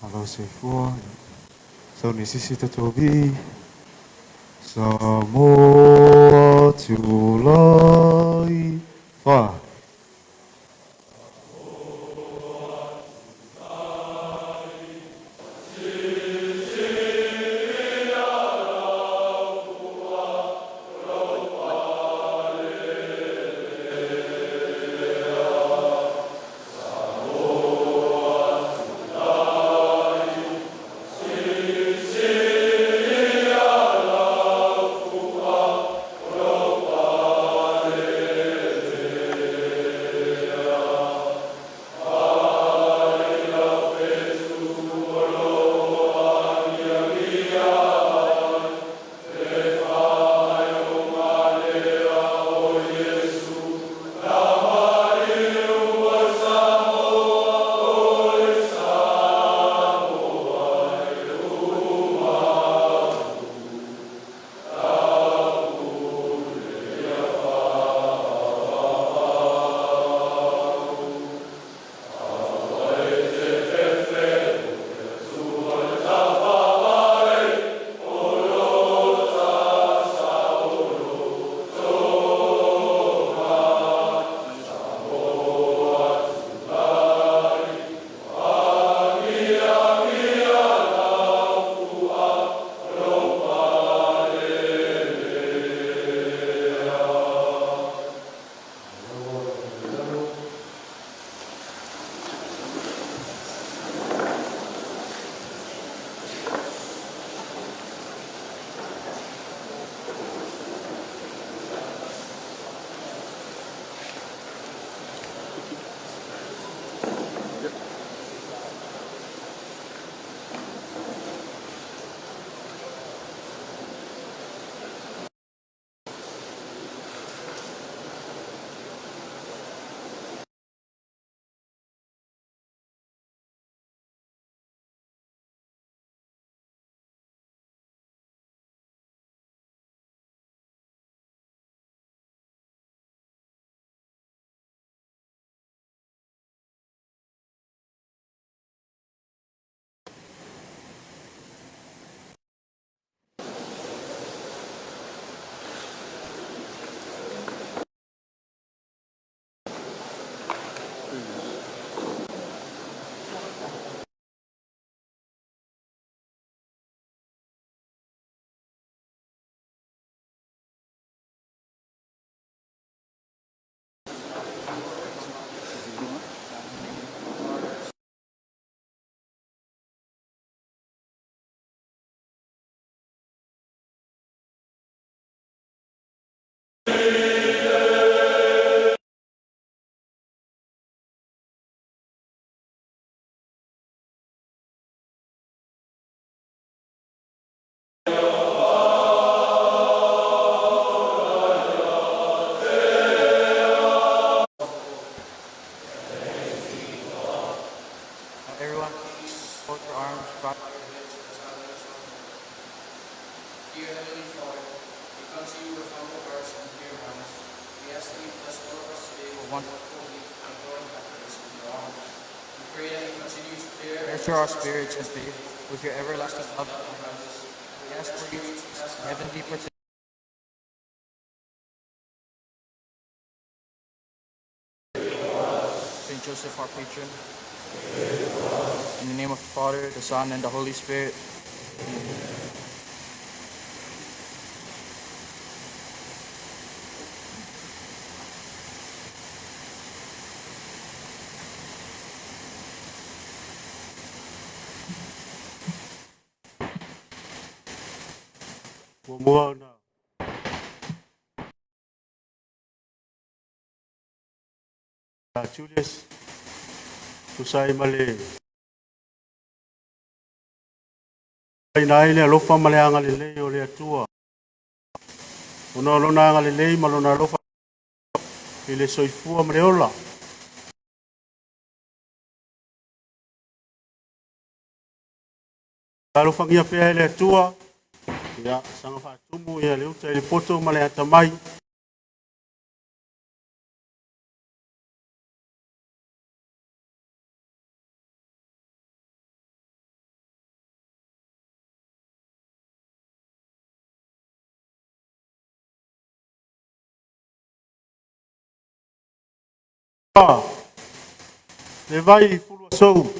Malo soifua. Sauni sisi tatou. Samoa tulai fa. Now everyone, hold your arms, bow your heads, and silence. Dear Heavenly Father, we come to you with humble hearts and pure minds. We ask that you bless all of us today with One. wonderful week and growing happiness in your honor. We pray that you continue to clear and Nurture our spirits and faith with your everlasting love and kindness. We ask for your heavenly protection. Saint Joseph, our patron. In the name of the Father, the Son, and the Holy Spirit. Amen. Muamua ona Julius, tusa ai ma le ina ai le alofa ma le agalelei o le Atua. Ona o lona agalelei ma lona alofa i le soifua ma le ola. Alofagia pea e le Atua, ia saga faatumu ia le uta i le poto ma le atamai. Le vai fuluasou,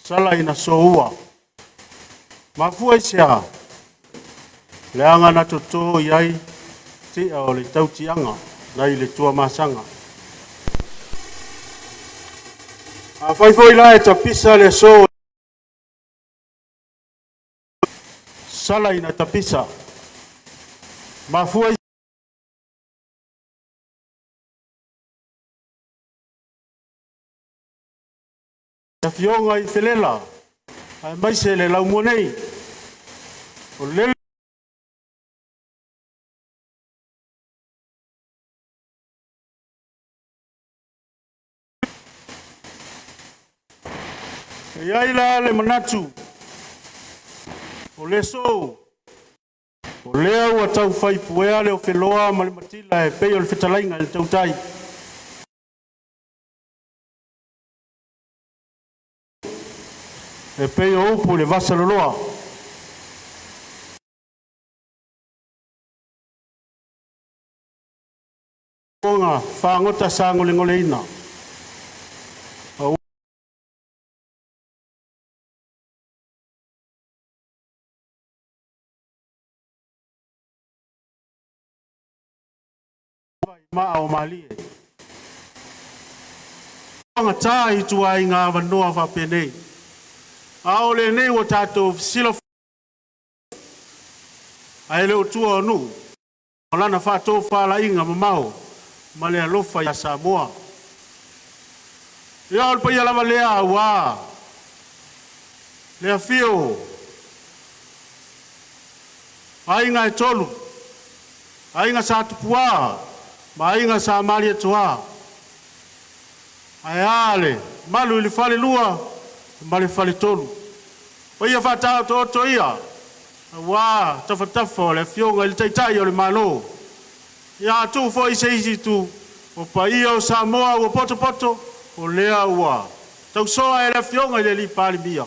sala ina soua. Mafua i se a, leaga na toto i ai tia o le tautiaga nai le Tuamasaga. Afai foi la e tapisa le aso, sala ina tapisa. Mafua i afioga i Felela, aemaise le laumua nei, o lele e i ai la le manatu o le aso, o lea ua taufai puea le ofeloa ma le matila e pei o le fetalaiga i le tautai. E pei o upu i le vasaloloa. Ona fagota sagolegoleina. Maa o malie. Gata i tuaiga avanoa faapenei. A o lenei ua tatou fesilafai ae le o tua o nuu o lana faatofalaiga mamao ma le alofa ia Samoa. Ia o le paia lava lea aua le afio o aiga e tolu, aiga Sa Tupua ma aiga Sa Malietoa, ae a le mamalu i le falelua ma le faletolu. Paia faataotooto ia aua tafatafa o le Afioga i le Taitai o le Malo. Ia tuu foi se isi itu, o paia o Samoa ua potopoto, o lea ua tausoa e le Afioga i le Palemia,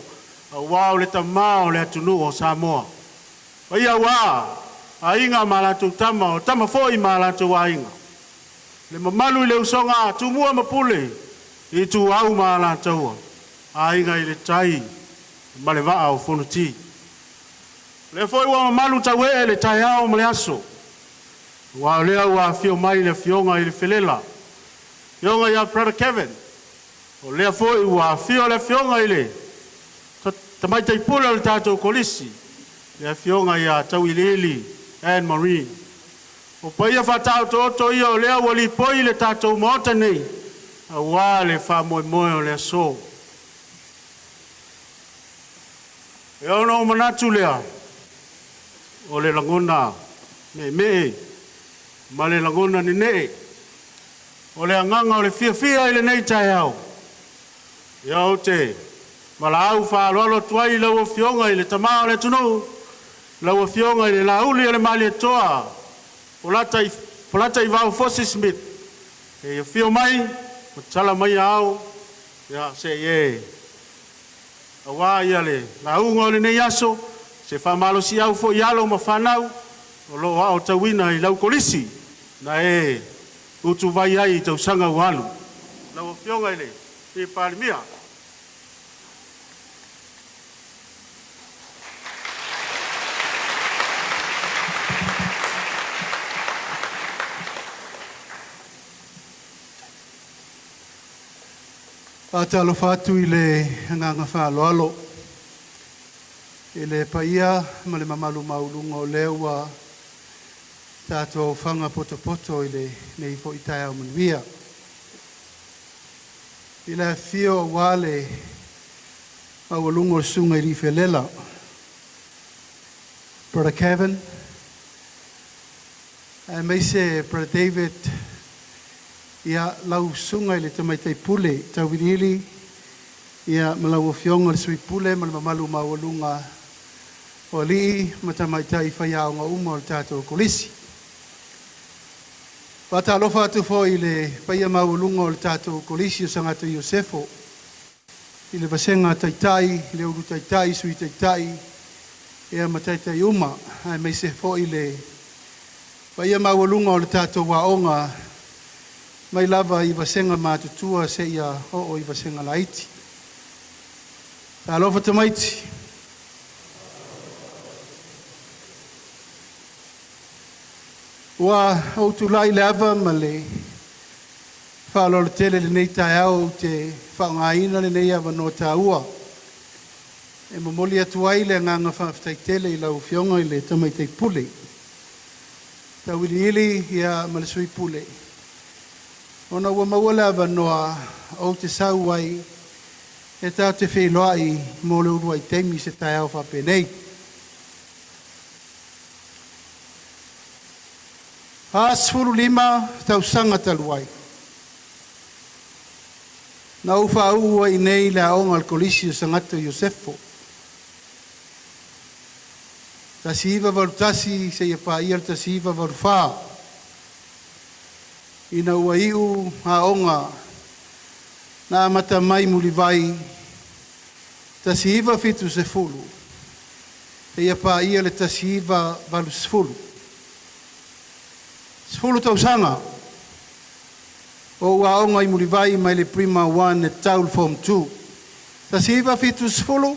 aua o le tama o le atunuu o Samoa. Paia aua Aiga ma latou Tama, o Tama foi ma latou Aiga, le mamalu i le usoga a Tumua ma Pule, Ituau ma Alataua, Aiga i le Tai ma le Vaa o Fonoti. O lea foi ua mamalu tauee le taeao ma le aso, aua o lea ua afio mai le afioga i le Felela, afioga ia Brother Kevin, o lea foi ua afio le afioga i le Tamaitai Pule o le tatou Kolisi, le afioga ia Tauiliili Anne Marie. O paia faataotooto ia o lea ua lipoi i le tatou Maota nei, aua le faamoemoe o le aso. E ona ou manatu lea, o le lagona meemee ma le lagona nenee, o le agaga o le fiafia i lenei taeao. Ia ou te valaau faaaloalo atu ai i lau Afioga i le Tama o le atunuu, lau Afioga i le Lauli o le Malietoa Polataivao Fosi Smith, e afio mai ma tatala mai aao, ia se i e aua ia le lauga o lenei aso, se faamalosiau foi i alo ma fanau o lo o aotauina i lau kolisi na e utuvai ai i tausaga ua alu. Lau Afioga i le Palemia. Faatalofa atu i le agaga faaaloalo. I le paia ma le mamalu maualuga o lea ua tatou aofaga potopoto i lenei foi taeao manuia. I le afifio aua le maualuga o le susuga i alii felela, Brother Kevin, aemaise Brother David, ia lau susuga i le tamaitai pule Tauiliili, ia ma lau afioga i le sui pule ma le mamalu maualuga o alii ma tamaitai faiaoga uma o le tatou kolisi. E faatalofa atu foi i le paia maualuga o le tatou Kolisi o Sagato Iosefo i le vasega Taitai, le Ulu Taitai, Sui Taitai, ia ma Taitai uma, aemaise foi le paia maualuga o le tatou aoga mai lava i vasega matutua seia oo i vasega laiti. Talofa tamaiti. Ua ou tulai i le ava ma le faaaloalo tele i lenei taeao ou te faaaogaina lenei avanoa taua e momoli atu ai le agaga faafetai tele i lau Afioga i le Tamaitai Pule Tauiliili ia ma le Sui Pule ona ua maua le avanoa ou te sau ai e tatou te feiloai mo le uluai taimi i se taeao faapenei. 45 tausaga talu ai, na ou faauu ai i inei le aoga a le Kolisi o Sagato Iosefo, 1981 seia paia le 1984, ina ua iu aoga na amata mai i Mulivai 1970 seia paia le 1980. 10 tausaga o ou aoga i Mulivai mai le Prima 1 e tau i le Form 2. 1970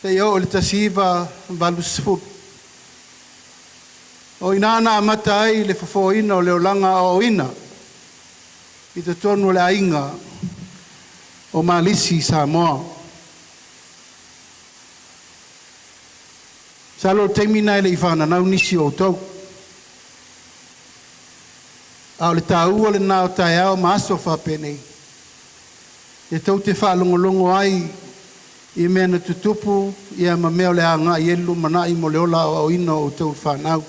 seia oo i le 1980. O i ina na amata ai le fofoina o le olaga aoaoina i totonu o le aiga o Malisi i Samoa. Masalo o le taimi lena e le i fananau nisi o outou. A o le taua lena o taeao ma aso faapenei, e tou te faalogologo ai i mea na tutupu ia ma mea o le a agai i ai le lumanai mo le ola aoaoina o outou fanau.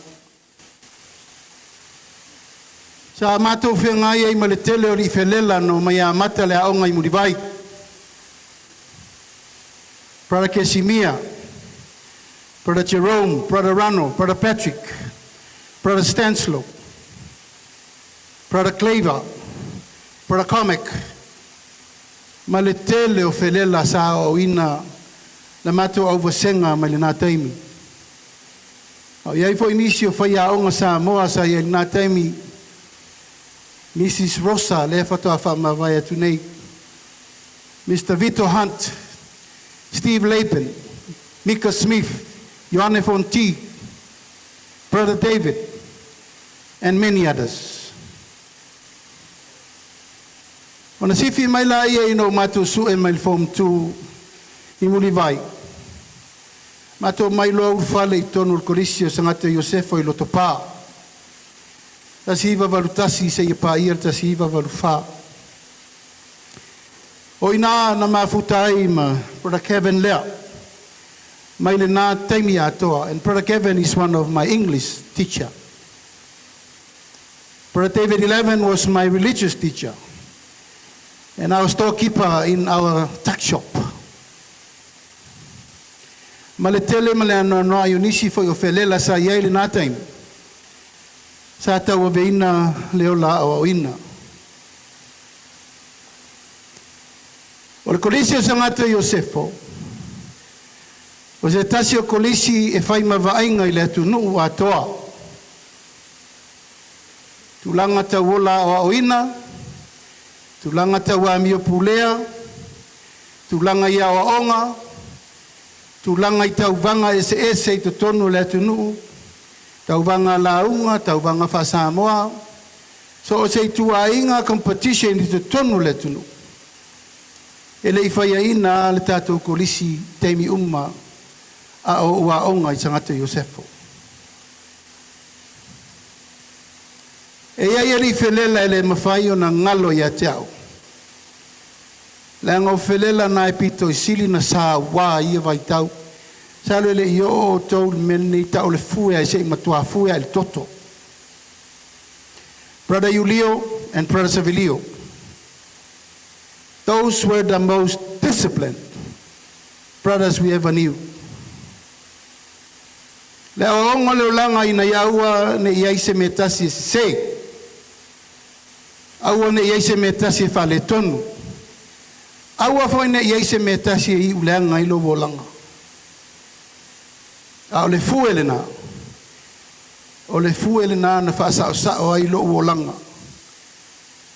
Sa matou feagai ai ma le tele o alii felela na omai amata le aoga i Mulivai. Brother Casimir, Brother Jerome, Brother Rano, Brother Patrick, Brother Stanslow, Brother Claver, Brother Comic, ma le tele o felela sa aoaoina la matou auvasega mai lena taimi. A o i ai foi nisi o faiaoga Samoa sa i ai i lena taimi, Mrs. Rosa, lea faatoa faamavae atu nei, Mr. Vito Hunt, Steve Laban, Mika Smith, Ioane Fonti, Brother David, and many others. Ona sifi mai laia ina ua matou sue mai le Form 2 i Mulivai, matou omai loa ulufale i totonu o le Kolisi o Sagato Iosefo i Lotopa, 1981 seia paia le 1984. O i ina na mafuta ai ma Brother Kevin lea, mai lena taimi atoa. And Brother Kevin is one of my English teacher. Brother David 11 was my religious teacher and our storekeeper in our tuck shop. Ma le tele ma le anoanoai o nisi foi o felela sa i ai lena taimi, sa tauaveina le ola aoaoina. O le Kolisi o Sagato Iosefo, o se tasi o kolisi e fai ma vaaiga i le atunuu atoa. Tulaga tau ola aoaoina, tulaga tau amio pulea, tulaga i aoaoga, tulaga i tauvaga eseese i totonu o le atunuu, tauvaga lauga, tauvaga faa-Samoa, so o se ituaiga competition i totonu o le atunuu. E le i faiaina lava le tatou kolisi i taimi uma. A o ou aoga i Sagata Iosefo. E i ai alii felela e le mafai ona galo ia te au. Leaga o felela na e pito i sili na sauā i ia vaitau. Masalo e le i oo outou i le mea lenei tau o le fue ae se i matua fue lava i le toto. Brother Iulio and Brother Savelio, those were the most disciplined brothers we ever knew. Le aoaoga o le olaga ina ia aua ne i i ai se mea tasi e sese, aua ne i i ai se mea tasi e faaletonu, aua foi ne i i ai se mea tasi e iu leaga ai lou olaga. A o le fue lena, o le fue lena na faasaosao ai lou olaga.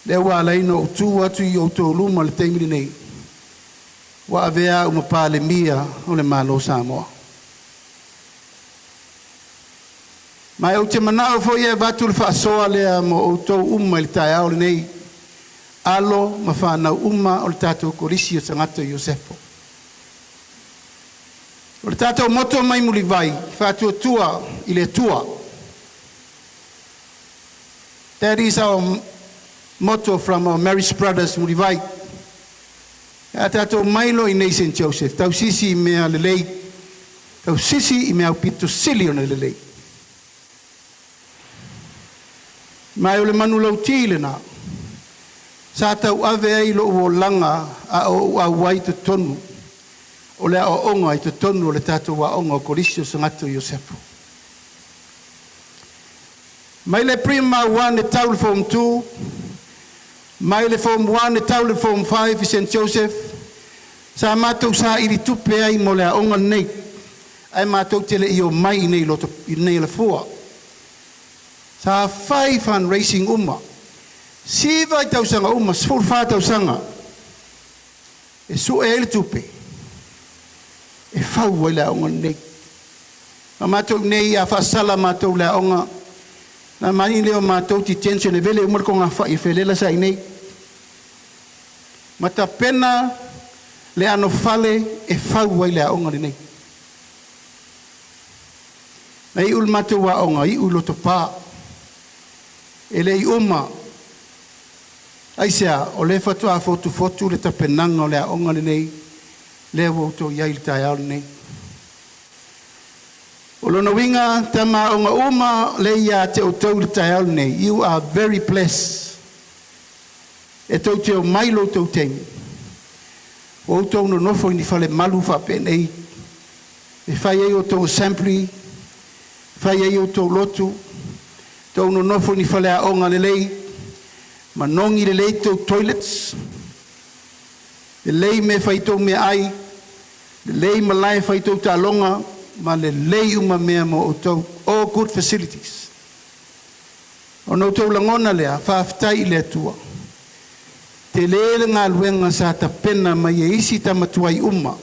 Lea ua ala ai ona ou tu atu i outou luma i le taimi lenei, ua avea au ma Palemia o le Malo o Samoa. Ma ou te manao foi e avatu le faasoa lea mo outou uma i le taeao lenei, alo ma fanau uma o le tatou Kolisi o Tagata Iosefo. O le tatou moto mai Mulivai, faatuatua i le Atua. That is our motto from our Marist Brothers Mulivai. A tatou omai loa i nei St. Joseph, tausisi i mea lelei, tausisi i mea aupito sili ona lelei. Ma o le manulauti lena, sa tauave ai lou olaga a o ou auai i totonu o le aoaoga i totonu o le tatou aoga o Kolisi o Sagato Iosefo. Mai le Primary 1 e tau i le Form 2, mai le Form 1 e tau i le Form 5 i St. Joseph, sa matou saili tupe ai mo le aoga lenei, ae matou te le i omai i nei loto i nei Alafua. Sa fai fundraising uma, 9 i tausaga uma, 14 tausaga, e sue ai le tupe, e fau ai le aoga lenei. Ma matou nei a faasala matou le aoga, na mani lea o matou detention e vele uma le togafai e felela sa i nei. Ma tapena le anofale e fau ai le aoga lenei. Na iu le matou aoga, iu i Lotopa. E le i uma, aisea, o lea faatoa fotufotu le tapenaga o le aoga lenei, lea ua outou i ai i le taeao lenei. O lona uiga, tama aoga uma lea ia te outou i le taeao lenei, you are very blessed. E tou te omai lo outou taimi, ua outou nonofo i ni fale malu faapenei, e fai ai outou assembly, fai ai outou lotu, tou nonofo i ni fale aoga lelei, manogi lelei tou toilets, lelei mea e fai tou meaai, lelei malae e fai tou taaloga, ma lelei uma mea mo outou, all good facilities. Ona outou lagona lea, faafetai i le Atua. Tele le galuega sa tapena mai e isi tamatuai uma,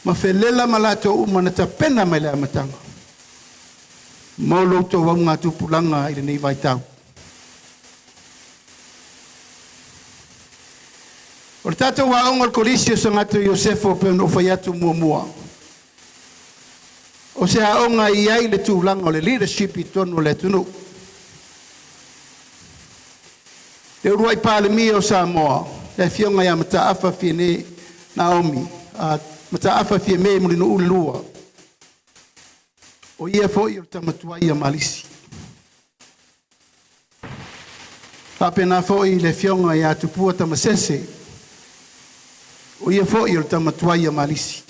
ma felela ma latou uma na tapena mai le amataga, mo lo outou augatupulaga i lenei vaitau. O le tatou aoga o le Kolisi o Sagato Iosefo pei ona ou fai atu muamua, o se aoga e i ai le tulaga o le leadership i totonu o le atunuu. Le uluai Palemia o Samoa, le afioga ia Mataafa Fiame Naomi, Mataafa Fiame Mulinuu II, o ia foi o le tama tuai ia Malisi. Faapena foi le afioga ia Tupua Tamasese, o ia foi o le tama tuai ia Malisi.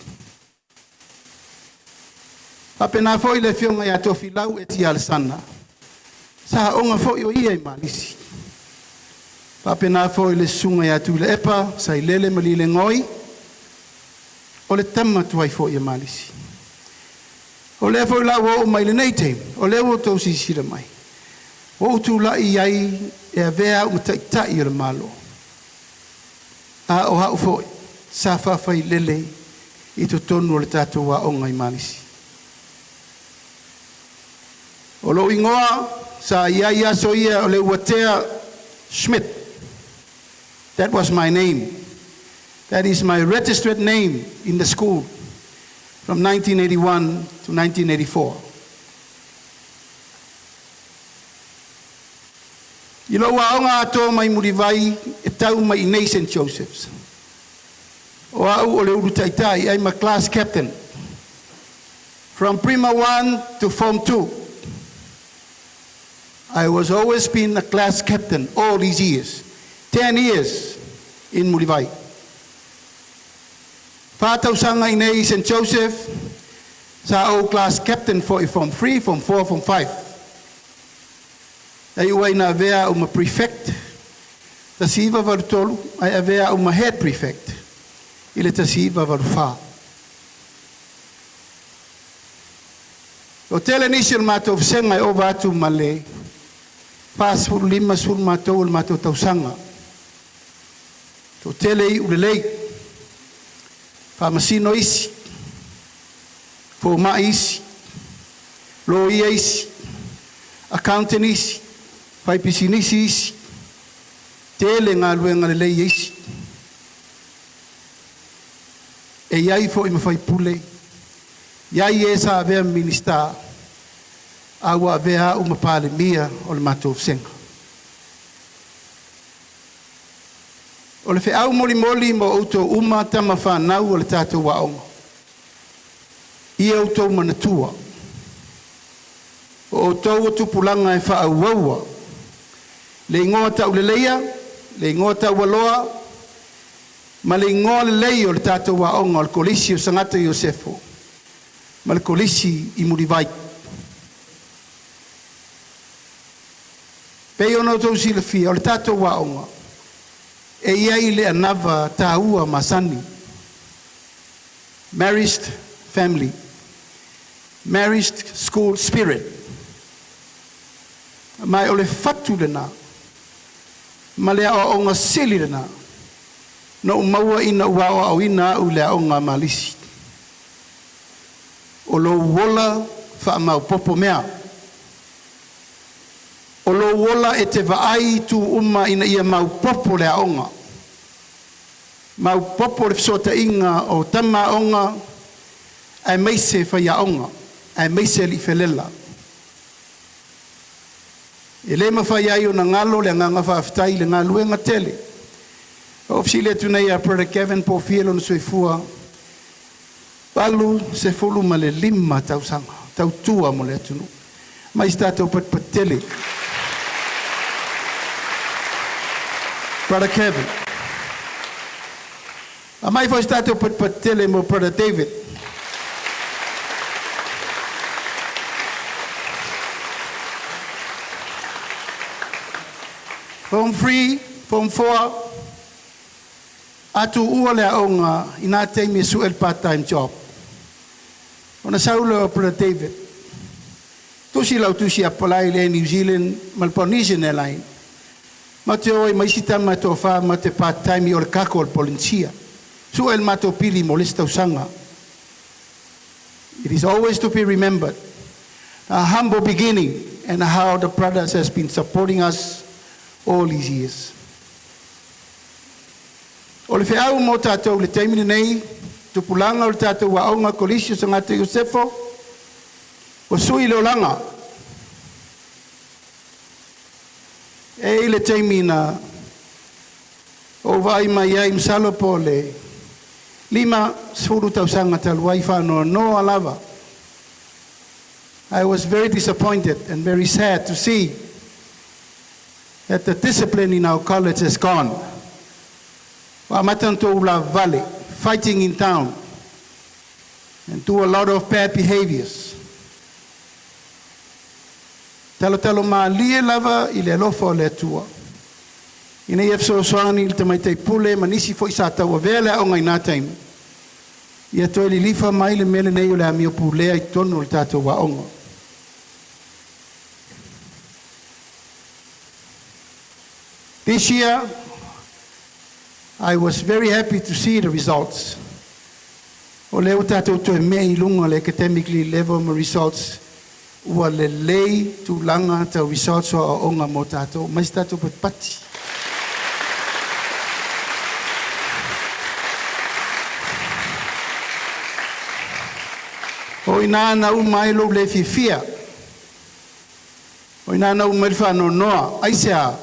Faapena foi le afioga ia Tofilau Eti Alesana, sa aoga foi o ia i Malisi. Faapena foi le susuga ia Tuilaepa Sailele Malielegaoi, o le tama tuai foi ia Malisi. O lea foi la ua oo mai lenei taimi, o lea ua outou silasila mai, ua ou tulai ai e avea au ma taitai o le Malo. A o au foi sa faafailele i totonu o le tatou aoga i Malisi. O lou igoa sa i ai aso ia o le Uatea Schmidt. That was my name. That is my registered name in the school. from 1981 to 1984. I lou aoga atoa mai Mulivai e tau mai i St. Joseph's. O au o le ulu taitai, I'm a class captain. From Prima 1 to Form 2. I was always been a class captain all these years. 10 years in Mulivai. 4 tausaga i nei St. Joseph, sa ou class captain for Form 3, Form 4, Form 5. E iu ai na avea au ma prefect, 1983, ai avea au ma head prefect, i le 1984. O tele nisi o le matou vasega e ova atu ma le 45 sefulu matou o le matou tausaga. Toatele iu lelei, faamasino isi, fomai isi, loia isi, accountant isi, faipisinisi isi, tele galuega lelei isi. E iai foi ma faipule, iai e sa avea minista, a ua avea au ma palemia o le matou vasega. O le feau molimoli mo outou uma tama fanau o le tatou aoga. Ia outou manatua. O outou o tupulaga e faaauaua. Le igoa tauleleia, le igoa taualoa, ma le igoa lelei o le tatou aoga o le Kolisi o Sagata Iosefo, ma le Kolisi i Mulivai. Pei ona outou silafia o le tatou aoga, e i ai le anava taua masani. Marist family, Marist school spirit. Ma o le fatu lena, ma le aoaoga sili lena, na ou maua ina ua aoaoina au i le aoga a Malisi. O lou ola faamaopoopo mea. O lou ola e te vaai i tu uma ina ia maopoopo le aoga. Maopoopo le fesootaiga o tama aoga aemaise faiaoga, aemaise alii felela. E le mafai ai ona galo le agaga faafetai i le galuega tele. O fesili atu nei a Brother Kevin po o fia lona soifua 85 tausaga tautua mo le atunuu. Mai se tatou patupatu tele. Brother Kevin. A mai foi se tatou patupatu tele mo Brother David. Form 3, Form 4, atu ua le aoga i nā taimi e sue le part-time job. Ona sau lea o Brother David. Tusi lau tusi apply le New Zealand ma le Polynesian Airline. Ma te o i mai tama e toafa ma te part-time i o le kako o le Polynesia. Sue le matou pili mo le isi tausaga. It is always to be remembered a humble beginning and how the brothers has been supporting us all these years. O le feau mo tatou le taimi lenei, tupulaga o le tatou aoga Kolisi o Sagata Iosefo, ua sui le olaga. E i le taimi na ou vaai mai ai masalo po o le 50 tausaga talu ai faanoanoa lava. I was very disappointed and very sad to see that the discipline in our college has gone. Ua amata ona tou ulavavale, fighting in town, and do a lot of bad behaviors. Talotalo malie lava i le alofa o le Atua. Ina ia fesoasoani i le tamaitai pule ma nisi foi sa tauavea le aoga i nā taimi. Ia toe lilifa mai le mea lenei o le amio pulea i totonu o le tatou aoga. This year, I was very happy to see the results. O lea ua tatou toe mea i luga le academically level ma results ua lelei tulaga tau results o aoaoga mo tatou mai se tatou patipati. O ina na uma ai lou le fiafia. O ina na uma ai le faanoanoa. Aisea?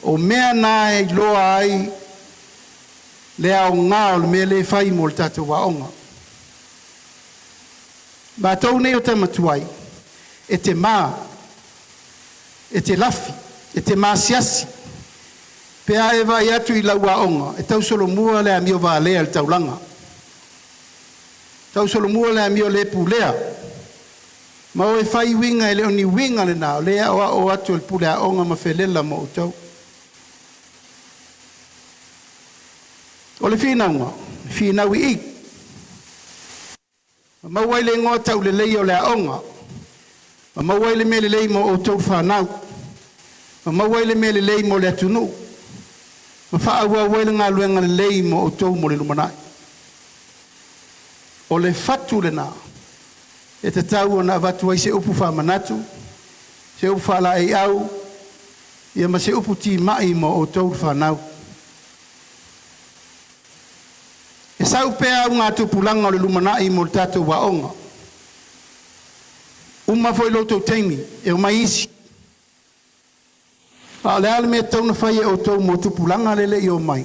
O mea na e iloa ai le aoga o le mea lea e fai mo le tatou aoga. Matou nei o tama tuai, e te ma, e te lafi, e te masiasi pe a e vaai atu i lau aoga e tausolomua le amio valea i le taulaga, tausolomua le amio le pulea, ma o e fai uiga e le o ni uiga lena o lea e aoao atu e le pule aoga ma felela ma outou. O le finauga, e finau i i, ma maua ai le igoa tauleleia o le aoga, ma maua ai le mea lelei mo outou le fanau, ma maua ai le mea lelei mo le atunuu, ma faaauau ai le galuega lelei mo outou mo le lumanai. O le fatu lena e tatau ona avatu ai se upu faamanatu, se upu faalaeiau, ia ma se upu timai mo outou le fanau. E sau pea augatupulaga o le lumanai mo le tatou aoga. Uma foi lo outou taimi e omai isi. A o le a le mea e tatau ona fai e outou mo tupulaga lea e le i omai?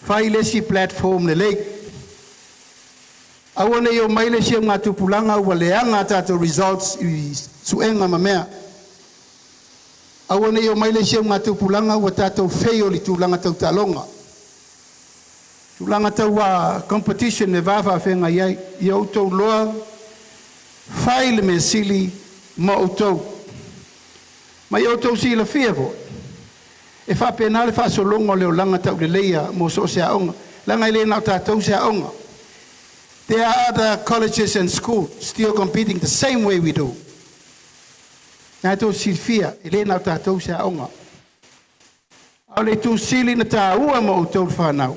Fai le isi platform lelei. Aua ne i omai le isi augatupulaga ua leaga a tatou results i suega ma mea. Aua ne i omai le isi augatupulaga ua tatou fail i tulaga tau taaloga, tulaga tau competition e va faafeagai ai. Ia outou iloa, fai le mea sili ma outou. Ma ia outou silafia foi, e faapena le faasologa o le olaga tauleleia mo so o se aoga, leaga e le na o tatou se aoga. There are other colleges and schools still competing the same way we do. Na outou silafia, e le na o tatou se aoga. A o le itu sili na tāua ma outou le fanau,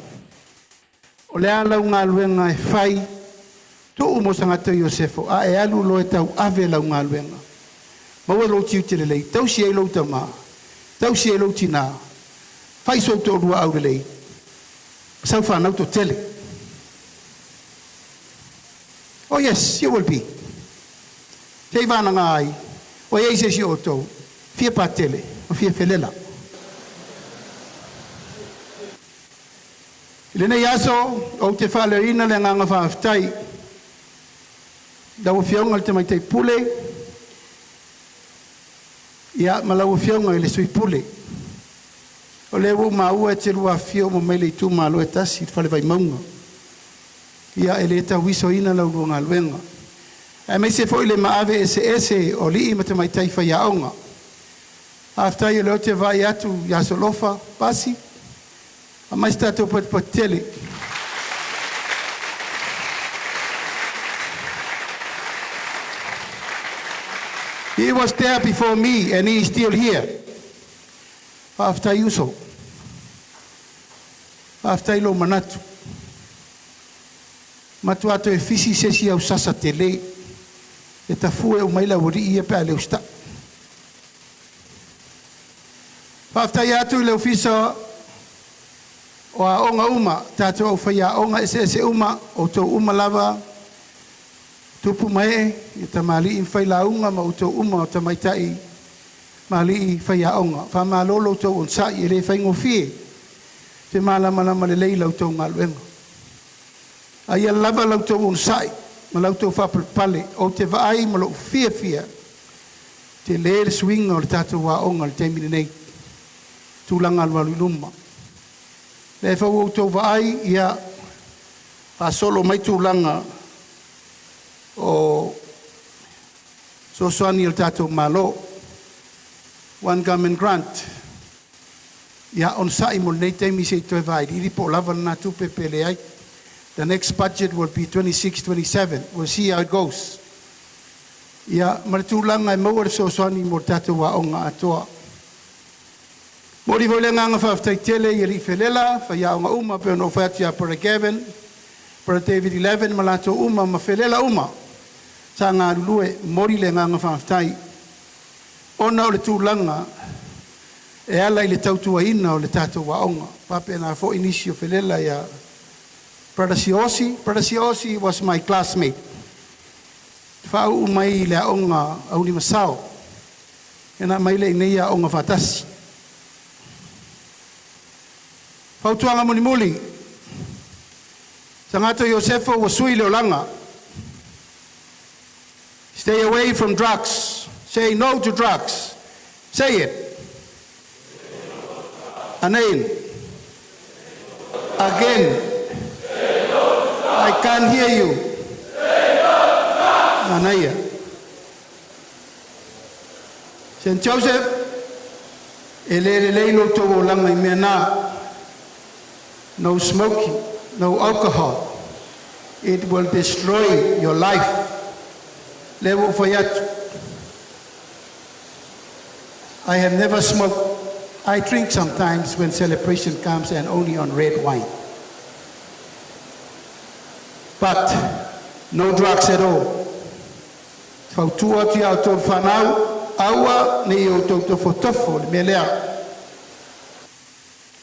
o le a lau galuega e fai, tuu mo sagata o Iosefo, a e alu loa e tauave lau galuega. Maua lou tiute lelei, tausi ai lou tama, tausi ai lou tina, fai sou toalua aulelei, sau fanau toatele. Oh yes, you will be. Sei vanaga ai, ua i ai se isi o outou, fia patele, ma fia felela. I lenei aso, ou te faaleoina le agaga faafetai i lau Afioga i le Tamaitai Pule, ia ma lau Afioga i le Sui Pule. O lea ua ou maua e te lua afifio uma mai le itumalo e tasi, le Fale Vaimauga. Ia e le tauisoina la ulua galuega. Aemaise foi le maave eseese o alii ma tamaitai faiaoga. Faafetai o lea ou te vaai atu ia Solofa Pasi, aumai se tatou patupatu tele. He was there before me and he is still here. Faafetai uso. Faafetai lou manatu. Matua toe fisi se isi au sasa tele e tafue uma ai le aualii ia pe a le usitai. Faafetai atu i le Ofisa o Aoga uma, tatou au faiaoga eseese uma, outou uma lava, tupu ma ee, i tamalii ma failauga ma outou uma o tamaitai ma alii faiaoga. Faamalo lo outou onosai, e le faigofie te malamalama lelei i la outou galuega. A ia lava la outou onosai ma la outou faapalepale, ou te vaai ma lou fiafia, tele le suiga o le tatou aoga i le taimi lenei, tulaga alualu i luma. Lea foi ua outou vaai, ia faasolo mai tulaga o fesoasoani a le tatou Malo, One Government Grant. Ia onosai mo lenei taimi se i toe vailiili po o lava lena tupe pe leai. The next budget will be 26-27. We'll see how it goes. Ia ma le tulaga e maua le fesoasoani mo le tatou aoga atoa. Momoli foi le agaga faafetai tele i alii felela, faiaoga uma pei ona ou fai atu ia Brother Gavin, Brother David Eleven ma latou uma ma felela uma sa galulue, momoli le agaga faafetai ona o le tulaga e ala i le tautuaina o le tatou aoga. Faapena foi nisi o felela ia Brother Siosi. Brother Siosi was my classmate. Faauu mai i le aoga Aulimasao, ona aumai lea i inei aoga faatasi. Fautuaga mulimuli, Sagato Iosefo ua sui le olaga. Stay away from drugs. Say no to drugs. Say it. Again. Again. I can't hear you. Manaia. St. Joseph, e le lelei lo outou olaga i mea na. No smoking, no alcohol. It will destroy your life. Le ua ou fai atu. I have never smoked. I drink sometimes when celebration comes and only on red wine. But no drugs at all. Fautua atu ia outou fanau, aua ne i outou tofotofo le mea lea.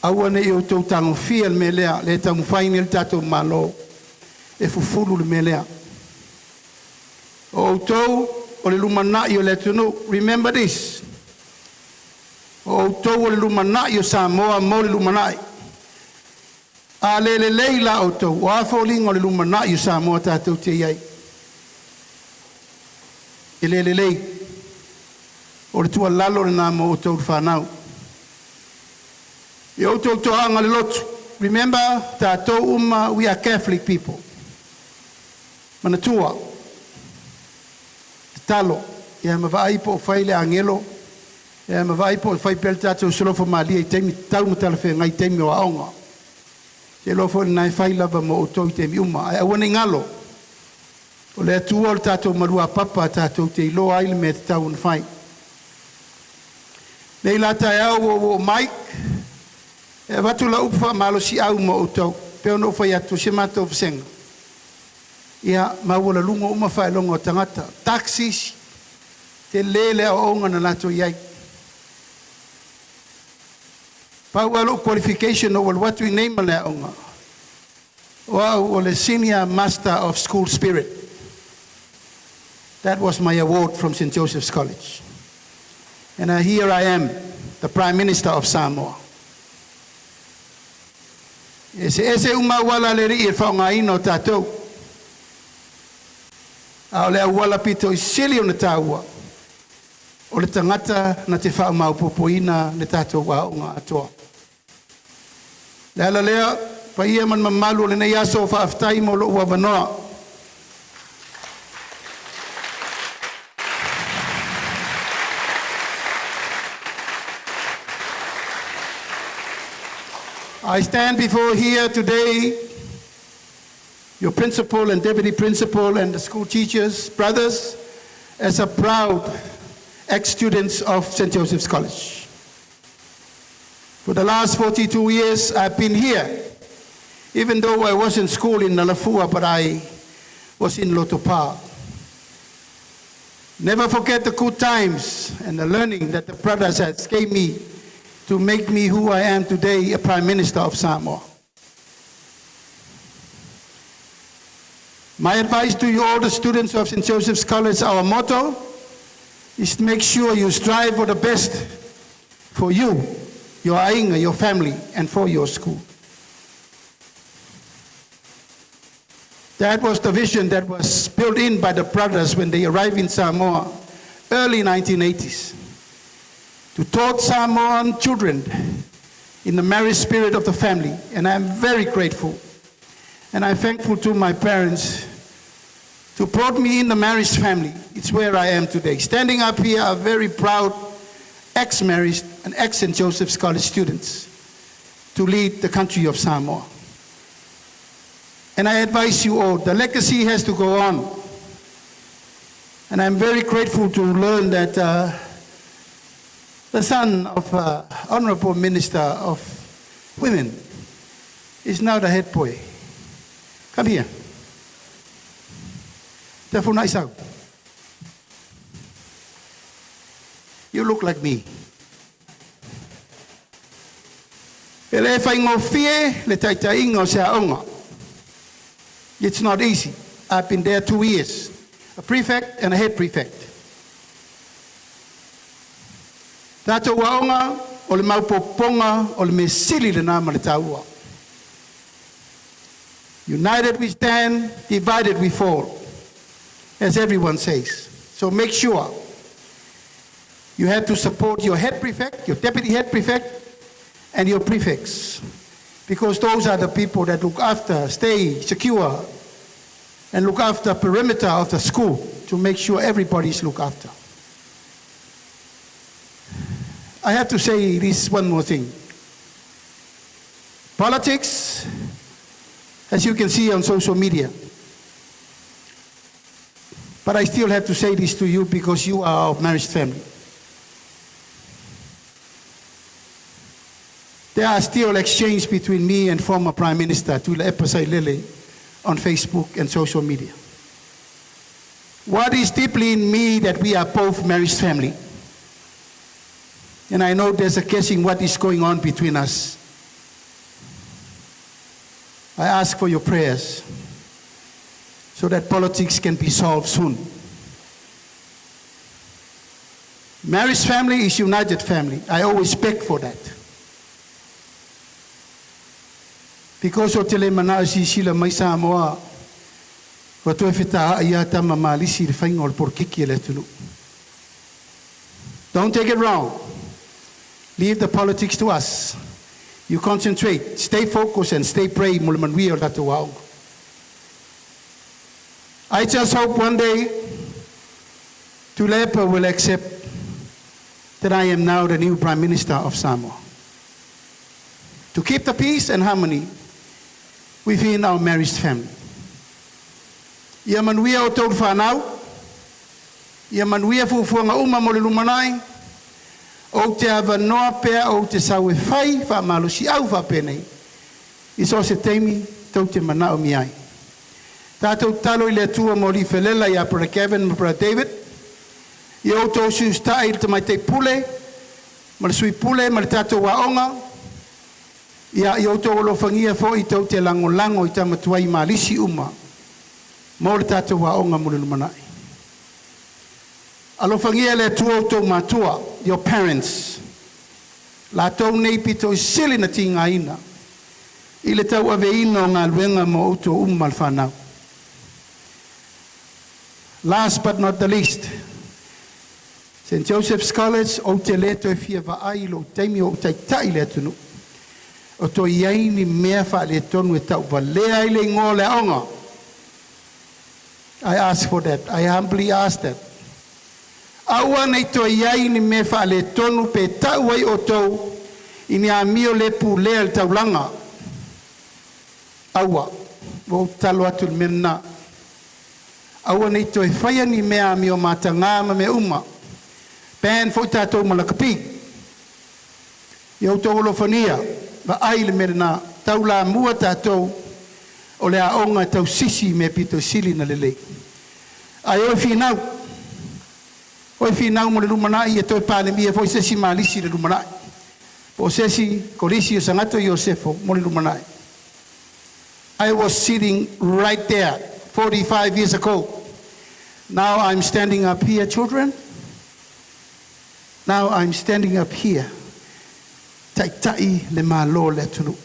Aua ne i outou tagofia le mea lea, le taumafai nei le tatou Malo e fufulu le mea lea. O outou o le lumanai o le atunuu. Remember this. O outou o le lumanai o Samoa mo le lumanai. A le lelei la outou, o a foliga o le lumanai o Samoa tatou te i ai. E le lelei. O le tuualalo lena mo outou le fanau. I outou toaga le lotu. Remember, tatou uma, we are Catholic people. Manatua, tatalo, ia ma vaai po o fai le agelo, ia ma vaai po o fai pea le tatou solofa malie i taimi tatau ma talafeagai i taimi o aoga. Te iloa foi lena e fai lava mo outou i taimi uma. Ae aua ne i galo, o le Atua o le tatou maluapapa tatou te iloa ai le mea tatau ona fai. Nei la taeao ua ou oo mai, e avatu lau upu faamalosiau mo outou, pe ona ou fai atu se matou vasega. Ia, maualuluga uma faailoga o tagata, taxis, tele le aoaoga na latou i ai. Pau lava lou qualification na ou alu atu i nei ma le aoga, o au o le Senior Master of School Spirit. That was my award from St. Joseph's College. And here I am, the Prime Minister of Samoa. E se ese uma auala a le Alii e faaaogaina o tatou. A o le auala pito i sili ona taua, o le tagata na te faamaopoopoina le tatou aoga atoa. Le ala lea, paia ma le mamalu o lenei aso o faafetai mo lou avanoa. I stand before here today, your principal and deputy principal and the school teachers, brothers, as a proud ex-students of St. Joseph's College. For the last 42 years, I've been here. Even though I was in school in Nalafua, but I was in Lotopa. Never forget the good times and the learning that the brothers has gave me to make me who I am today, a Prime Minister of Samoa. My advice to you all the students of St. Joseph's College, our motto is to make sure you strive for the best for you, your aiga, your family, and for your school. That was the vision that was built in by the brothers when they arrived in Samoa, early 1980s, to taught Samoan children in the marriage spirit of the family. And I'm very grateful. And I'm thankful to my parents to brought me in the marriage family. It's where I am today. Standing up here are very proud ex-Marist and ex-St. Joseph's College students to lead the country of Samoa. And I advise you all, the legacy has to go on. And I'm very grateful to learn that the son of Honorable Minister of Women is now the head boy. Come here. Tafuna Isau. You look like me. E le faigofie le taitaiga o se aoga. It's not easy. I've been there 2 years. A prefect and a head prefect. Tatou aoga o le maopoopoga o le mea sili lena ma le taua. United we stand, divided we fall, as everyone says. So make sure you have to support your head prefect, your deputy head prefect, and your prefects, because those are the people that look after, stay secure, and look after perimeter of the school to make sure everybody is looked after. I have to say this one more thing. Politics, as you can see on social media, but I still have to say this to you because you are our Marist family. There are still exchange between me and former Prime Minister Tuilaepa Sailele on Facebook and social media. What is deeply in me that we are both Marist family. And I know there's a guessing what is going on between us. I ask for your prayers so that politics can be solved soon. Marist family is united family. I always beg for that. Because o te le mana si sila mai Samoa, ua toe fetaai a tama malisi le faiga o le polokiki a le atunuu. Don't take it wrong. Leave the politics to us. You concentrate, stay focused and stay pray mo le manuia o le tatou aoga. I just hope one day Tuilaepa will accept that I am now the new Prime Minister of Samoa. To keep the peace and harmony within our Marist family. Ia manuia outou fanau, ia manuia fuafuaga uma mo le lumanai, ou te avanoa pea ou te sau e fai faamalosiau faapenei. I so se taimi tou te manaomia ai. Tatou tatalo i le Atua mo alii felela ia Brother Kevin ma Brother David. Ia outou usitai i le tamaitai pule, ma le sui pule ma le tatou aoga. Ia, ia outou alofagia foi tou te lagolago i tama tuai malisi uma mo le tatou aoga mo le lumanai. Alofagia le Atua outou matua, your parents. Latou nei pito i sili na tigaina i le tauaveina o galuega mo outou uma le fanau. Last but not the least, St. Joseph's College, ou te le toe fia vaai i lou taimi o ou taitai le atunuu. O toe i ai ni mea faaletonu e tauvalea ai le igoa o le aoga. I ask for that. I humbly ask that. Aua nei toe i ai ni mea faaletonu pe tau ai outou i ni amio le pulea le taulaga. Aua, ua ou tatalo atu i le mea lena. Aua nei toe faia ni mea amio mataga ma mea uma. Ban foi tatou ma lakapi. Ia outou alofagia, vaai le mea lena. Taulamua tatou o le aoga e tausisi i mea pito sili na lelei. Ae o e finau, o e finau mo le lumanai e toe palemia foi se isi malisi le lumanai. Po o se isi kolisi o Sagatto Iosefo mo le lumanai. I was sitting right there 45 years ago. Now I'm standing up here, children. Now I'm standing up here. Taitai le Malo le atunuu.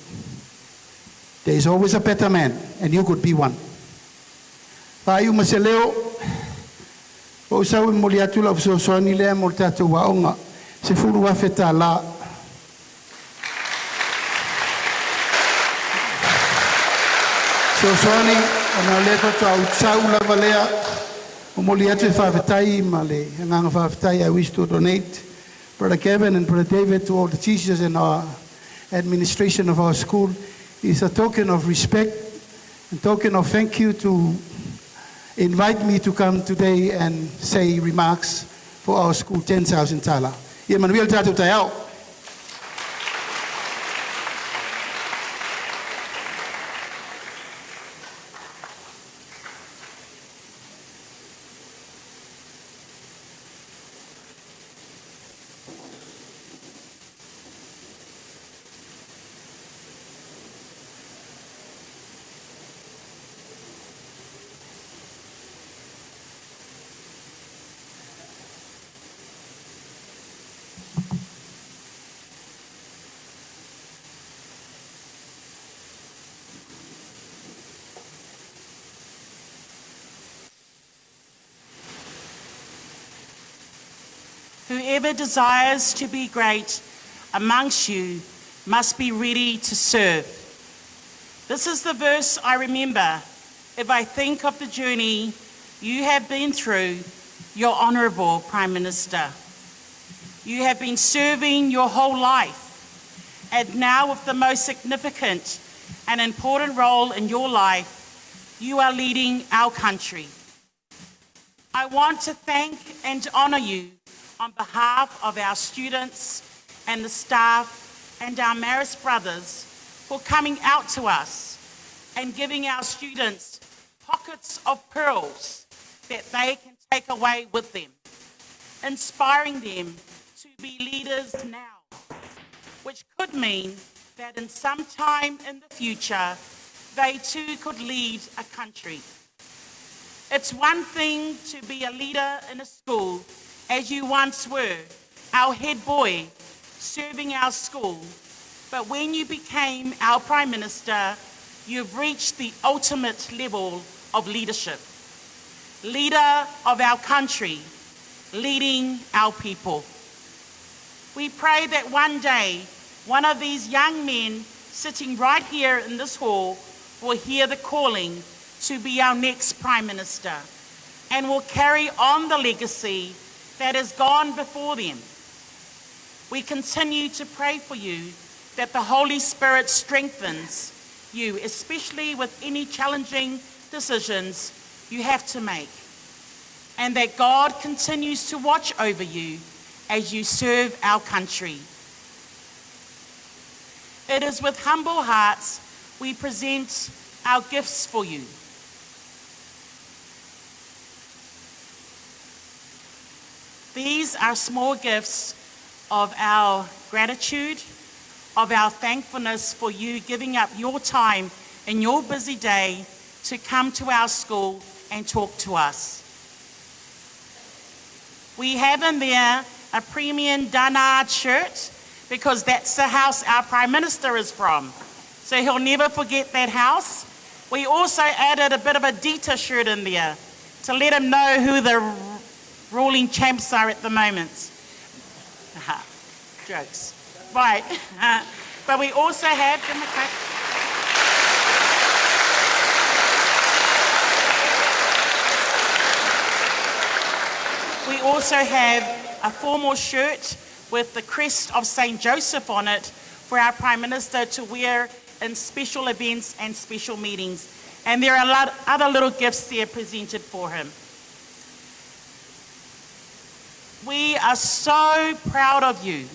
There is always a better man, and you could be one. Faaiu ma se leo, o sau e momoli atu lau fesoasoani lea mo le tatou aoga, $10,000. Fesoasoani, ona o lea faatoa ou sau lava lea, momoli atu e faafetai ma le agaga faafetai. I wish to donate Brother Kevin and Brother David to all the teachers and our administration of our school is a token of respect and token of thank you to invite me to come today and say remarks for our school, 10,000 tala. Ia manuia le tatou taeao. Whoever desires to be great amongst you must be ready to serve. This is the verse I remember if I think of the journey you have been through, your Honourable Prime Minister. You have been serving your whole life, and now, with the most significant and important role in your life, you are leading our country. I want to thank and honour you on behalf of our students and the staff and our Marist brothers for coming out to us and giving our students pockets of pearls that they can take away with them, inspiring them to be leaders now, which could mean that in some time in the future, they too could lead a country. It's one thing to be a leader in a school, as you once were, our head boy, serving our school. But when you became our Prime Minister, you've reached the ultimate level of leadership. Leader of our country, leading our people. We pray that one day, one of these young men sitting right here in this hall will hear the calling to be our next Prime Minister and will carry on the legacy that has gone before them. We continue to pray for you that the Holy Spirit strengthens you, especially with any challenging decisions you have to make, and that God continues to watch over you as you serve our country. It is with humble hearts we present our gifts for you. These are small gifts of our gratitude, of our thankfulness for you giving up your time in your busy day to come to our school and talk to us. We have in there a premium Dunard shirt because that's the house our Prime Minister is from. So he'll never forget that house. We also added a bit of a Dita shirt in there to let him know who the ruling champs are at the moment. Jokes. Right. But we also have. We also have a formal shirt with the crest of St. Joseph on it for our Prime Minister to wear in special events and special meetings. And there are a lot other little gifts there presented for him. We are so proud of you.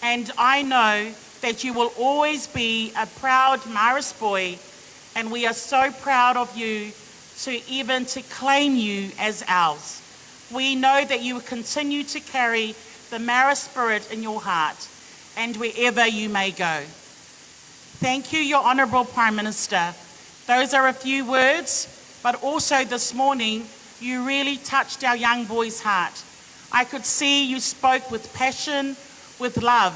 And I know that you will always be a proud Marist boy, and we are so proud of you to even to claim you as ours. We know that you will continue to carry the Marist spirit in your heart and wherever you may go. Thank you, Your Honourable Prime Minister. Those are a few words, but also this morning you really touched our young boy's heart. I could see you spoke with passion, with love,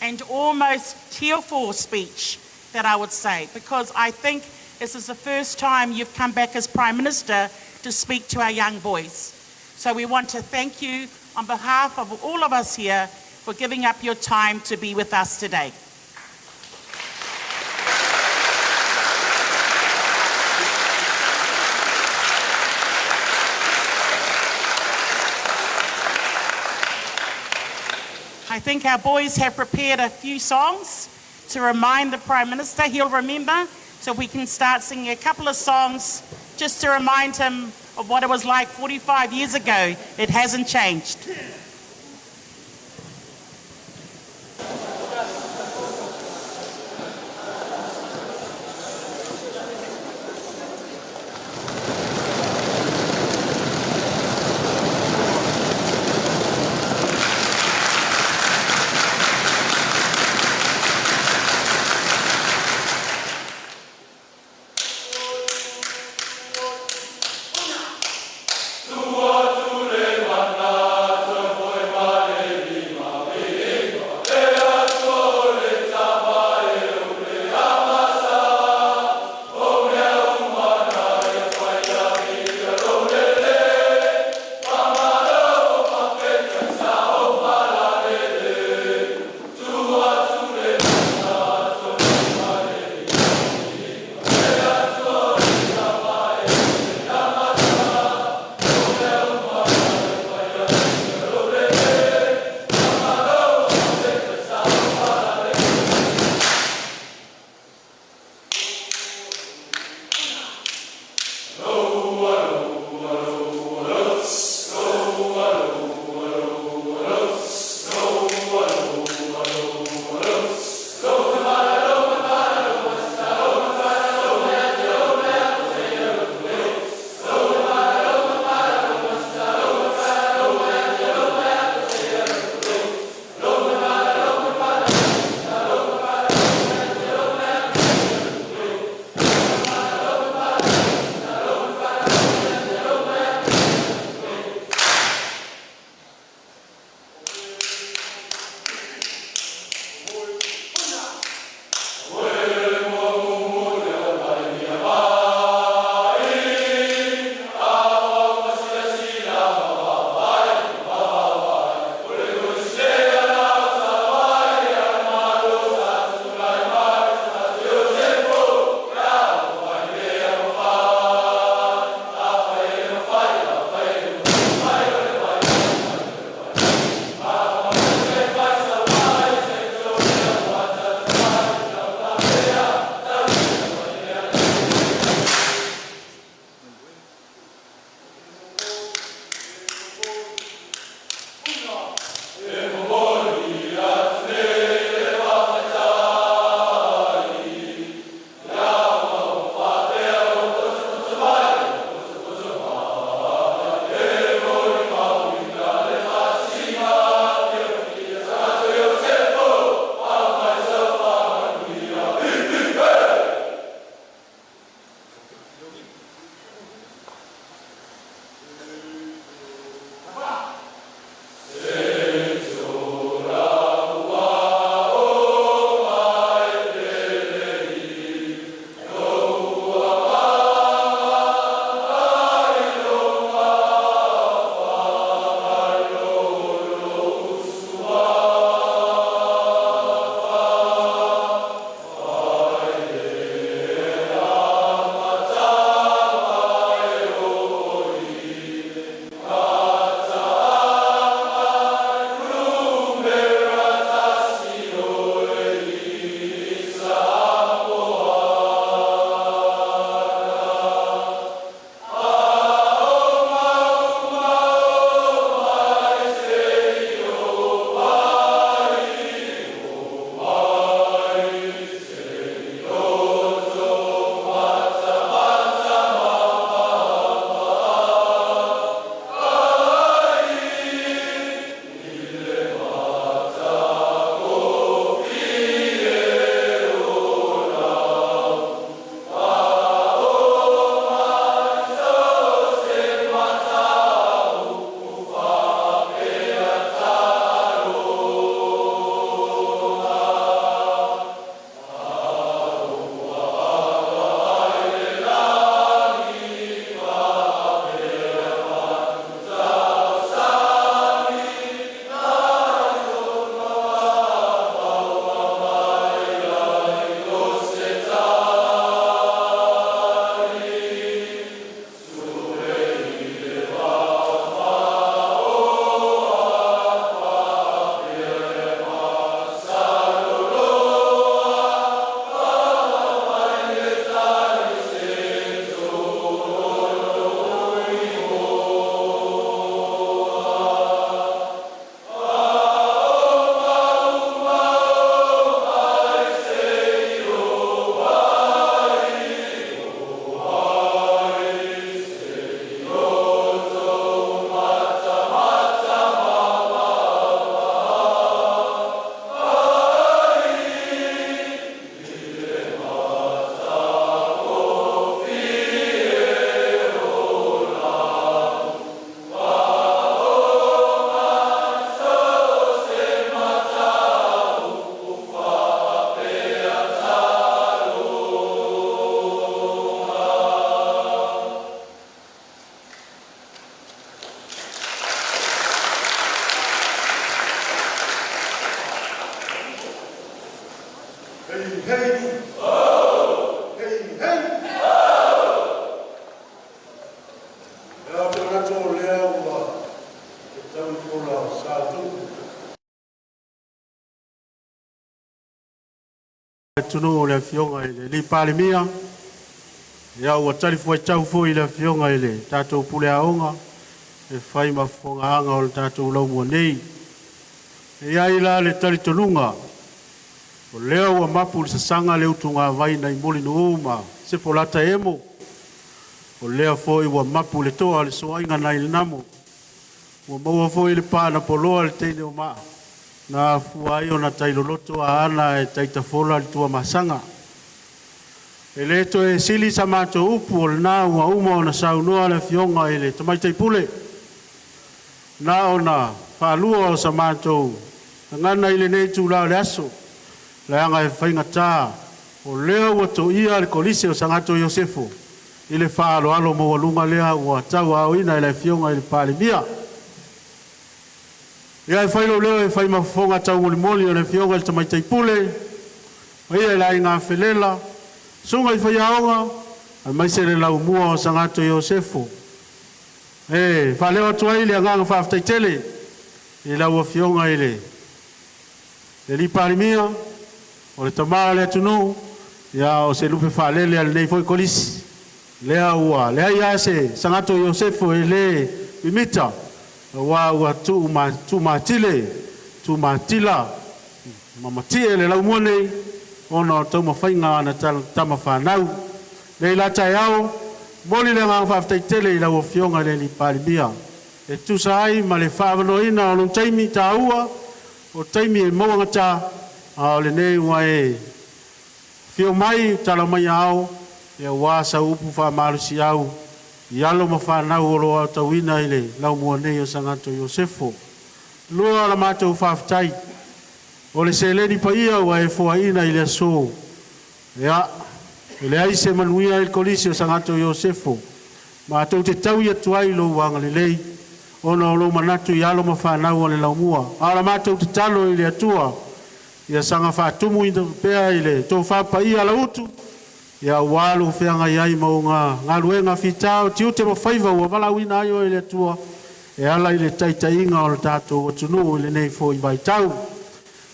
and almost tearful speech that I would say, because I think this is the first time you've come back as Prime Minister to speak to our young boys. So we want to thank you on behalf of all of us here for giving up your time to be with us today. I think our boys have prepared a few songs to remind the Prime Minister. He'll remember, so we can start singing a couple of songs just to remind him of what it was like 45 years ago. It hasn't changed. Tua tu le mana tau le fola o sa tupu. Atunuu o le Afioga i le Palemia, ia ua talifuaitau foi i le Afioga i le tatou Pule Aoga e fai ma fofogaaga o le tatou laumua nei. E i ai la le talitonuga, o lea ua mapu i le sasaga le utugavai nai Mulinuu ma Sepolata e Emo, o lea foi ua mapu le toa o le soaiga nai le namo, ua maua foi le paanapoloa le teine o maa, na afua ai ona tailoloto aana e taitafola le tuamasaga. E le toe sili sa matou upu o lena ua uma ona saunoa le Afioga i le Tamaitai Pule, na ona faalua o sa matou gagana i lenei itula o le aso, leaga e faigata o lea ua toia le Kolise o Sagato Iosefo i le faaaloalo maualuga lea ua tauaaoina e le Afioga i le Palemia. Ia e fai lou leo e fai ma fofoga taumolimoli o le Afioga i le Tamaitai Pule, paia i le aiga Felela, susuga i faiaoga, aemaise le laumua o Sagato Iosefo. E faaleo atu ai le agaga faafetai tele i lau Afioga i le alii Palemia, o le tama o le atunuu, ia o se lupe faalele a lenei foi Kolisi. Lea ua leai lava se Sagato Iosefo e le mimita, aua ua tumatile, tumatila ma matie le laumua nei ona o taumafaiga a ana tama fanau. Nei la taeao, momoli le agaga faafetai tele i lau Afioga i le alii Palemia e tusa ai ma le faaavanoaina o lou taimi taua, o taimi e mauagata, a o lenei ua e afio mai tala mai ao aua sau upu faamalosiau i alo ma fanau o lo o aotauina i le laumua nei o Sagato Iosefo. Lua la matou faafetai, o le seleni paia ua e foaina i le aso, ia, e leai se manuia i le Kolisi o Sagato Iosefo. Matou te taui atu ai lou agalelei ona o lou manatu i alo ma fanau o le laumua. A o la matou tatalo i le Atua, ia saga faatumu pea i le tofa paia lauutu, ia aua lou feagai ai ma uga galuega fita o tiute ma faiva ua valaauina ai oe e le Atua e ala i le taitaiga o le tatou atunuu i lenei foi vaitau.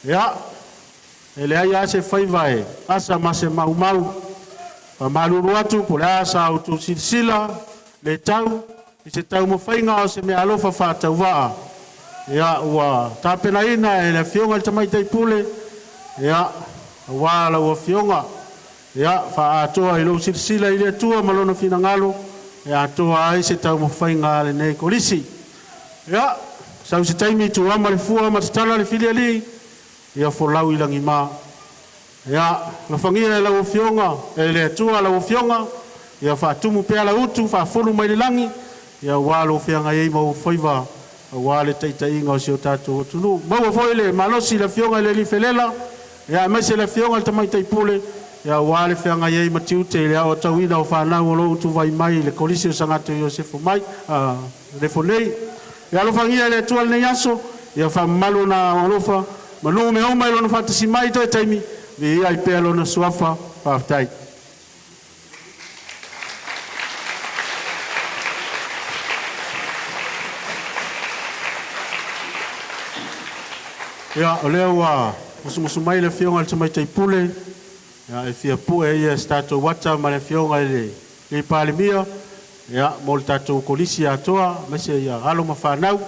Ia, e leai lava se faiva e asa ma se maumau. Faamalulu atu po o le a sa outou silasila le tau i se taumafaiga o se meaalofa faatauvaa, ia ua tapenaina e le Afioga i le Tamaitai Pule, ia, aua lau Afioga, ia faaatoa i lou silasila i le Atua ma Lona finagalo e atoa ai se taumafaiga a lenei Kolisi. Ia, sau se taimi tuama le fua ma tatala le filialii, ia folau i lagima. Ia, alofagia e lau Afioga, e le Atua lau Afioga, ia faatumu pea lau utu, faafulu mai le lagi, ia aua lou feagai ai ma ou faiva, aua le taitaiga o si o tatou atunuu. Maua foi le malosi i le Afioga i le Alii Felela, ia aemaise le Afioga i le Tamaitai Pule, ia aua le feagai ai ma tiute i le aotauina o fanau o lo o utuvai mai i le Kolisi o Sagato Iosefo mai, lefo nei. Ia alofagia e le Atua lenei aso, ia faamamalu ona alofa, manu mea uma i lona faatasi mai toe taimi, viia ai pea lona suafa. Faafetai. Ia, o lea ua musumusu mai le Afioga i le Tamaitai Pule, ia, e fia pue ia se tatou ata ma le Afioga i le Palemia, ia, mo le tatou Kolisi atoa, aemaise ia alo ma fanau.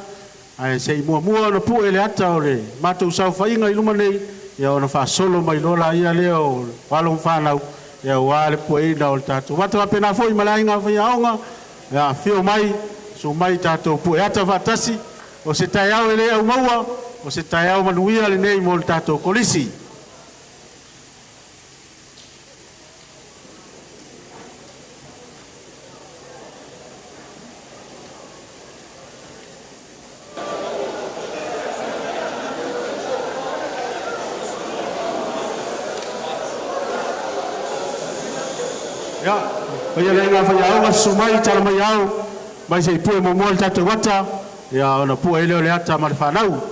Ae se i muamua ona pue le ata o le matou saofaiga i luma nei, ia ona faasolo mai loa laia lea o alo ma fanau, ia aua le pueina o le tatou ata. Faapena foi ma le aiga faiaoga, ia, afio mai, susu mai tatou pue ata faatasi. O se taeao e le aumaua, o se taeao manuia lenei mo le tatou Kolisi. Ia, paia le aiga faiaoga, susu mai, tala mai ao, mai se i pue muamua le tatou ata, ia ona pue ai lea o le ata ma le fanau.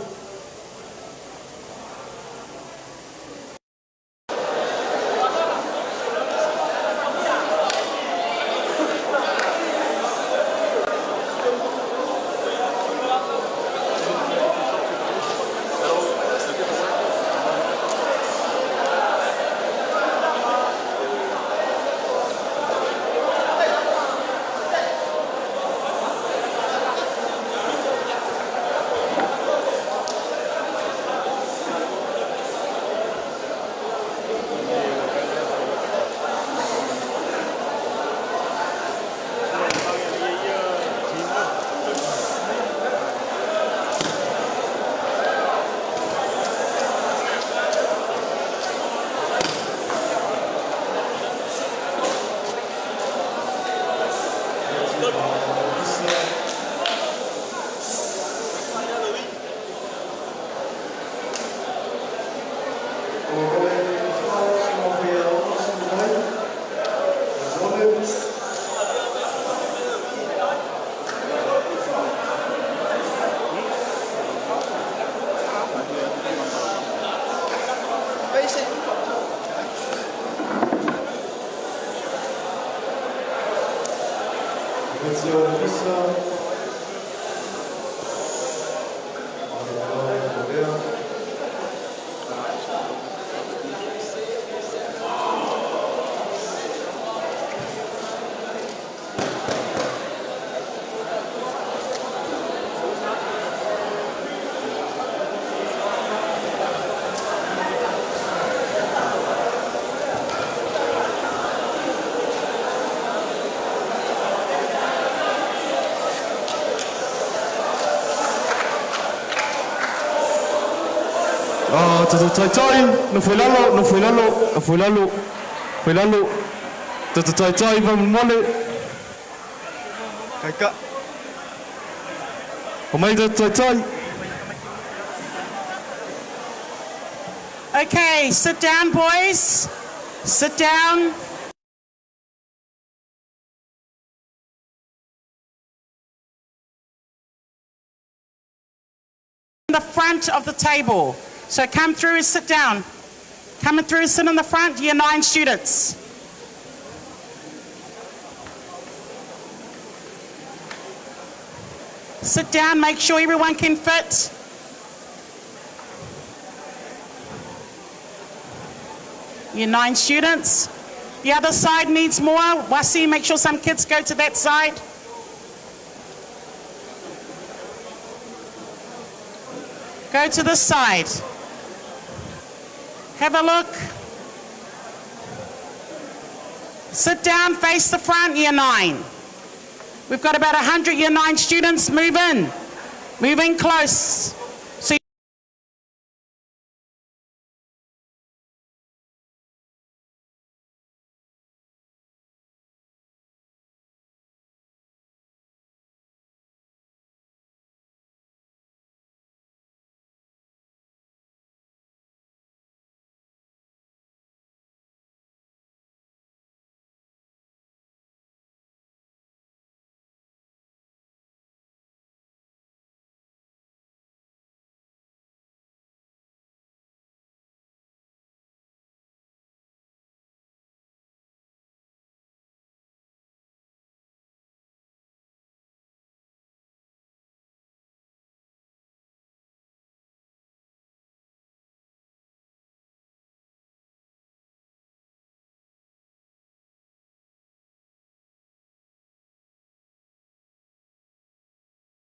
Ah, tai, nofo i lalo, nofo i lalo, nofo i lalo, nofo i lalo. Tai, faamolemole. Kaika. O mai tai. Okay, sit down, boys. Sit down. The front of the table. So come through and sit down. Come through and sit in the front, year 9 students. Sit down, make sure everyone can fit. Year 9 students. The other side needs more. Wasi, make sure some kids go to that side. Go to this side. Have a look. Sit down, face the front, year 9. We've got about 100 year 9 students. Move in. Move in close. So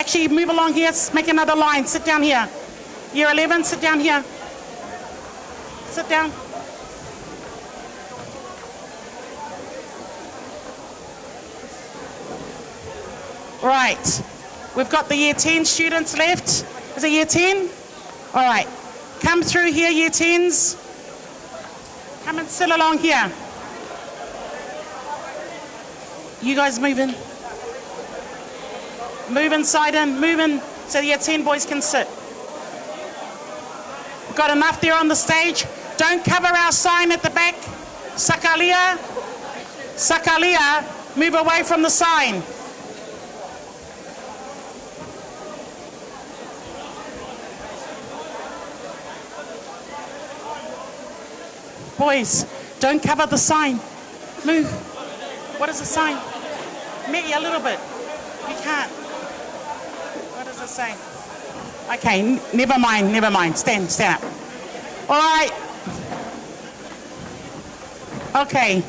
Actually, move along here, make another line. Sit down here. Year 11, sit down here. Sit down. Right. We've got the year 10 students left. Is it year 10? All right. Come through here, year 10s. Come and sit along here. You guys move in. Move inside in, move in so the year 10 boys can sit. We've got enough there on the stage. Don't cover our sign at the back. Sakalia, Sakalia, move away from the sign. Boys, don't cover the sign. Move. What is the sign? Meet you a little bit. You can't. What does it say? Okay, never mind, never mind. Stand up. All right. Okay.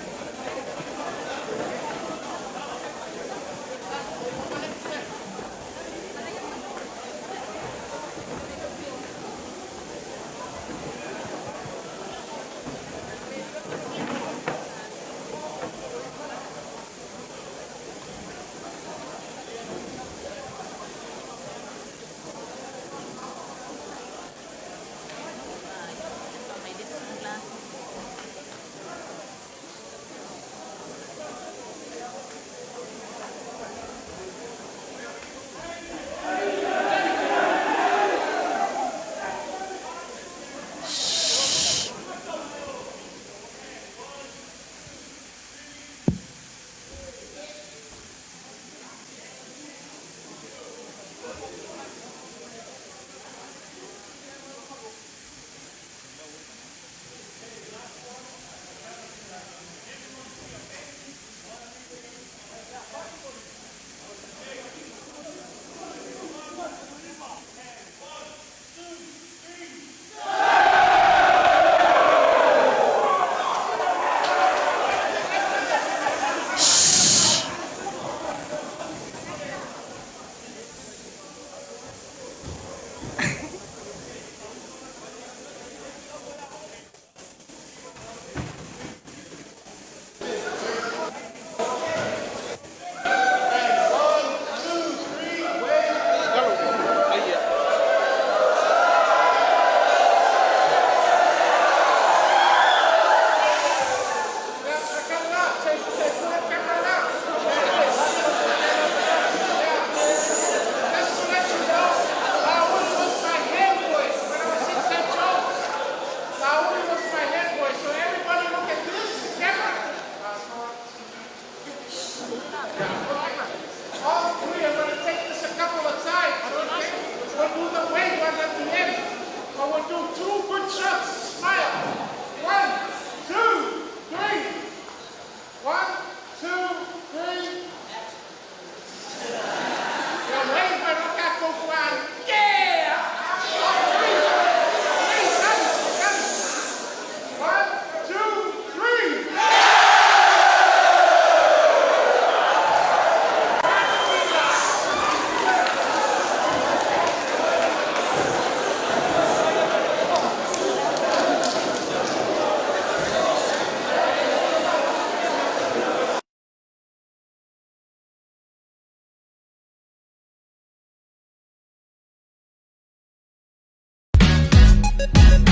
Thank you.